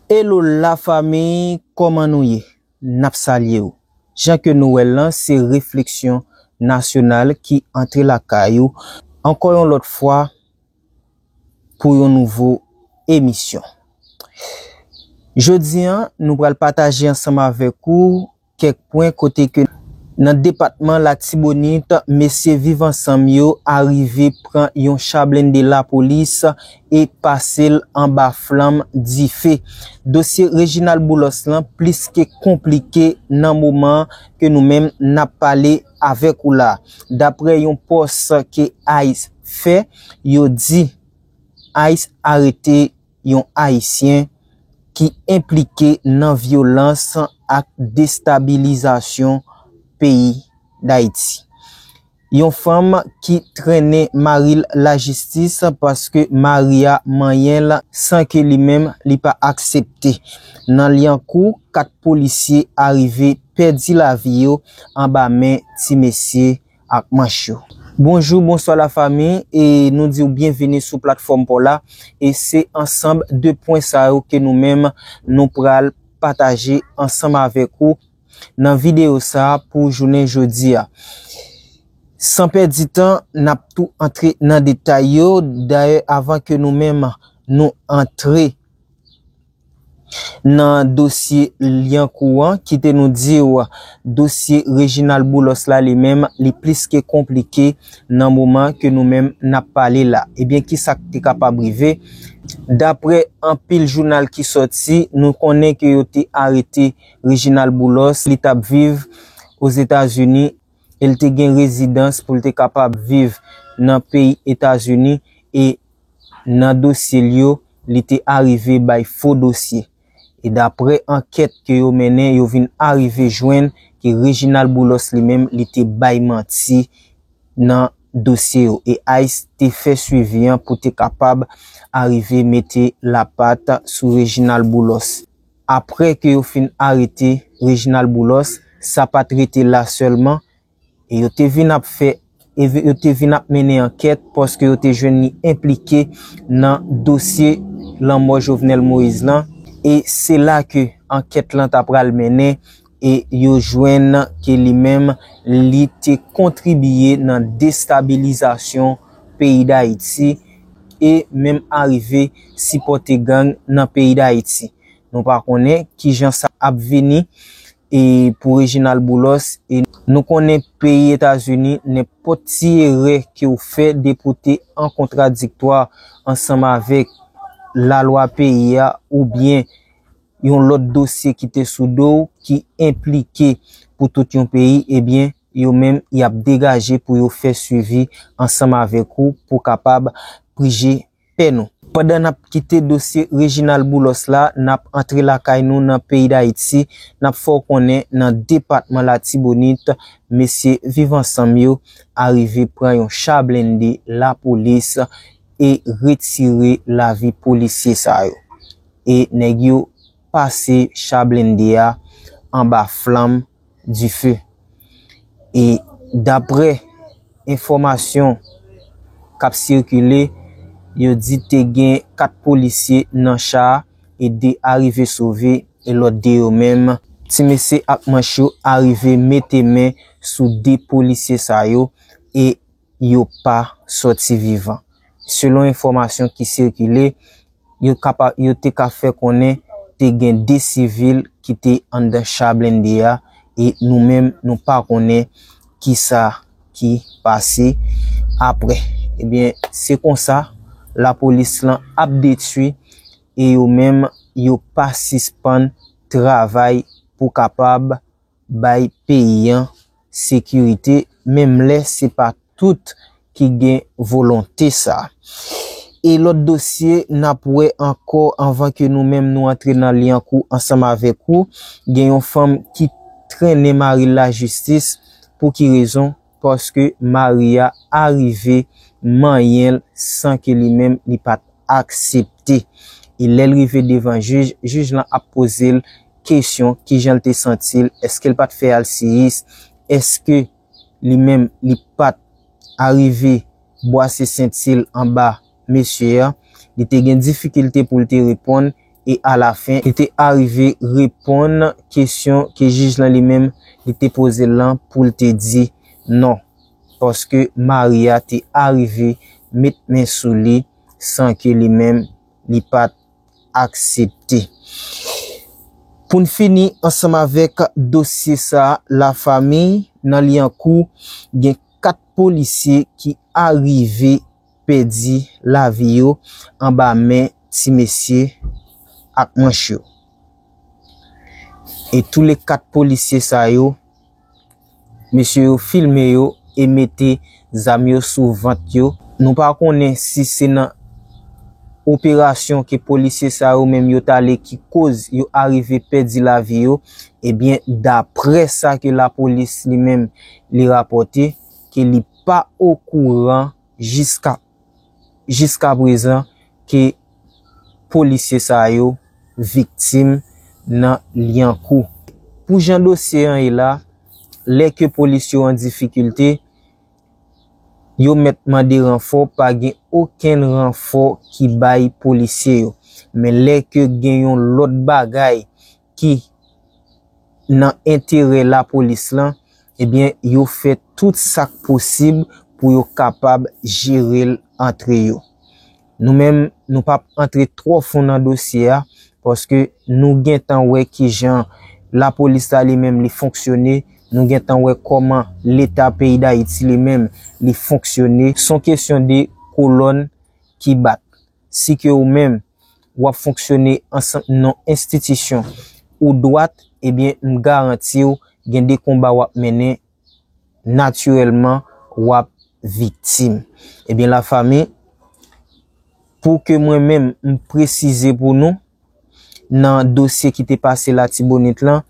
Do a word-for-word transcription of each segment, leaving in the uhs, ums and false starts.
Hello la fanmi, kòman nou ye? N ap salye w. Jan ke nou wè l lan, se Refleksyon Nasyonal ki antre lakay ou ankò yon lòt fwa pou yon nouvo emisyon. Jodi a, nou pral pataje ansanm avèk ou kèk pwen kote ke nan depatman Latibonit, mesye Viv Ansanm yo arive pran yon cha blende lapolis e pase l anba flanm dife. Dosye Reginald Boulos lan plis ke konplike nan moman ke nou menm n ap pale avèk ou la. Daprè yon pòs ke ICE fè, yo di ICE arete yon Ayisyen ki enplike nan vyolans ak destabilizasyon peyi Dayiti. Yon fanm ki trennen mari l lajistis paske mari a manyen l san ke li menm li pa aksepte. Nan Lyankou, kat polisye arive pèdi lavi yo anba men ti mesye ak manch yo. Bonjou, bonswa lafanmi, e nou di w byenvini sou platfòm pa w la. E se ansanm de pwen sa yo ke nou menm nou pral pataje ansanm avèk ou nan videyo sa a pou jounen jodi a. San pèdi tan, n ap tou antre nan detay yo. Dayè, avan ke nou menm nou antre nan dosye Lyankou an, kite nou di w, dosye Reginald Boulos la li menm, li plis ke konplike nan moman ke nou menm n ap pale la. Ebyen, kisa k te kapab rive? Daprè anpil jounal ki sòti, nou konnen ke yo te arete Reginald Boulos, li t ap viv Ozetazini, e l te gen rezidans pou l te kapab viv nan peyi Etazini, e nan dosye l yo, li te arive bay fo dosye. E daprè ankèt ke yo mennen, yo vin arive jwenn ke Reginald Boulos li menm, li te bay manti nan dosye yo. E ICE te fè swivi an pou te kapab arive mete lapat sou Reginald Boulos. Aprè ke yo fin arete Reginald Boulos, sa pa t rete la sèlman, e yo te vin ap fè, e yo te vin ap mennen ankèt paske yo te jwenn li enplike nan dosye lanmò Jovenel Moïse lan, e se la ke ankèt lan ta pral mennen, e yo jwenn ke li menm, li te kontribye nan destabilizasyon peyi Dayiti, e menm arive sipòte gang nan peyi Dayiti. Nou pa konnen kijan sa ap vini, e pou Reginald Boulos, e nou konnen peyi Etazini, nenpòt ti erè ke w fè depi w te an kontradiktwa ansanm avèk lalwa peyi a, oubyen yon lòt dosye ki te sou do w, ki enplike pou tout yon peyi, ebyen, yo menm, y ap degaje pou yo fè swivi ansanm avèk ou, pou kapab prije pè nou. Pandan n ap kite dosye Reginald Boulos la, n ap antre lakay nou nan peyi Dayiti, n ap fè w konnen nan depatman Latibonit, mesye Viv Ansanm yo arive pran yon cha blende lapolis e retire lavi polisye sa yo. E nèg yo pase cha blende a anba flanm dife. E daprè enfòmasyon k ap sikile, yo di te gen kat polisye nan cha a e de arive sove e lòt de yo menm, ti mesye ak manch yo arive mete men sou de polisye sa yo e yo pa sòti vivan. Selon enfòmasyon ki sikile, yo kapa-, yo te ka fè konnen te gen de sivil ki te anndan cha blende a, e nou menm, nou pa konnen kisa ki pase aprè. Ebyen, se konsa, lapolis lan ap detwi, e yo menm, yo pa sispann travay pou kapab bay peyi an sekirite, menm lè se pa tout ki gen volonte sa. E lòt dosye n ap wè ankò anvan ke nou menm nou antre nan Lyankou ansanm avèk ou, gen yon fanm ki trennen mari l lajistis. Pou ki rezon? Paske mari a arive manyen l san ke li menm li pa t aksepte. E lè l rive devan jij, jij lan ap poze l kesyon, kijan l te santi l, èske l pa t fè alsiyis, èske li menm li pa t arive bwase senti l anba mesye a. Li te gen difikilte pou l te reponn, e alafen, li te arive reponn kesyon ke jij lan li menm li te poze l lan pou l te di non. Paske mari a te arive met men sou li san ke li menm li pa t aksepte. Pou n fini ansanm avèk dosye sa, lafanmi, nan Lyankou, gen kat polisye ki arive pèdi lavi yo anba men ti mesye ak manch yo. E tou le kat polisye sa yo, mesye yo filme yo e mete zam yo sou vant yo. Nou pa konnen si se nan operasyon ke polisye sa yo menm yo t ale ki koz yo arive pèdi lavi yo. Ebyen, daprè sa ke lapolis li menm li rapòte, ke li pa okouran jiska, jiska prezan ke polisye sa yo viktim nan Lyankou. Pou jan dosye an ye la, lè ke polis yo an difikilte, yo mèt mande ranfò, pa gen okenn ranfò ki bay polisye yo. Men lè ke gen yon lòt bagay ki nan enterè lapolis lan, ebyen, yo fè tout sa k posib pou yo kapab jere l antre yo. Nou menm, nou p ap antre twò fon nan dosye a, paske nou gentan wè kijan lapolis la li menm li fonksyone, nou gentan wè kòman Leta peyi Dayiti li menm li fonksyone. Se yon kesyon de kolòn ki bat. Si ke ou menm, w ap fonksyone ansanm nan enstitisyon ou dwat, ebyen, m garanti w, gen de konba w ap mennen, natirèlman, w ap viktim. Ebyen, lafanmi, pou ke mwen menm, m presize pou nou, nan dosye ki te pase Latibonit lan,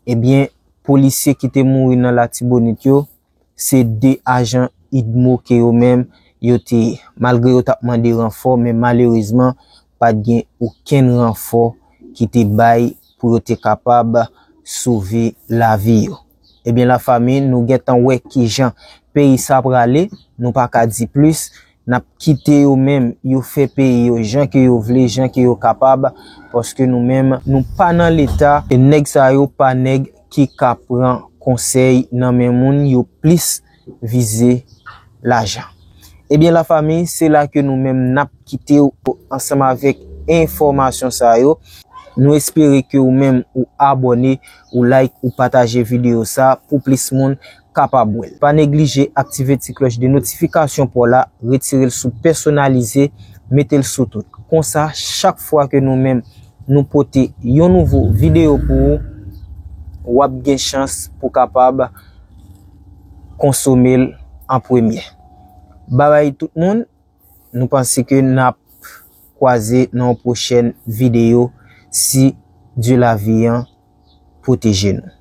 ebyen, polisye ki te mouri nan Latibonit yo, se de ajan idmo ke yo menm, yo te ye. Malgre yo t ap mande ranfò, men malerezman, pa t gen okenn ranfò ki te bay pou yo te kapab sove lavi yo. Ebyen, lafanmi, nou gentan wè kijan peyi sa prale, nou pa ka di plis, n ap kite yo menm, yo fè peyi yo jan ke yo vle, jan ke yo kapab, paske nou menm, nou pa nan Leta, e nèg sa yo pa nèg ki ka pran konsèy nan men moun, yo plis vize lajan. Ebyen, lafanmi, se la ke nou menm n ap kite w ansanm avèk enfòmasyon sa yo. Nou espere ke ou menm ou abòne, ou like, ou pataje videyo sa pou plis moun kapab wè l. Pa neglije aktive ti klòch de notifikasyon pa w la, retire l sou pèsonalize, mete l sou tout. Konsa, chak fwa ke nou menm nou pote yon nouvo videyo pou ou, w ap gen chans pou kapab konsome l an premye. Babay tout moun, nou panse ke n ap kwaze nan yon pwochèn videyo si Dye lavi an pwoteje nou.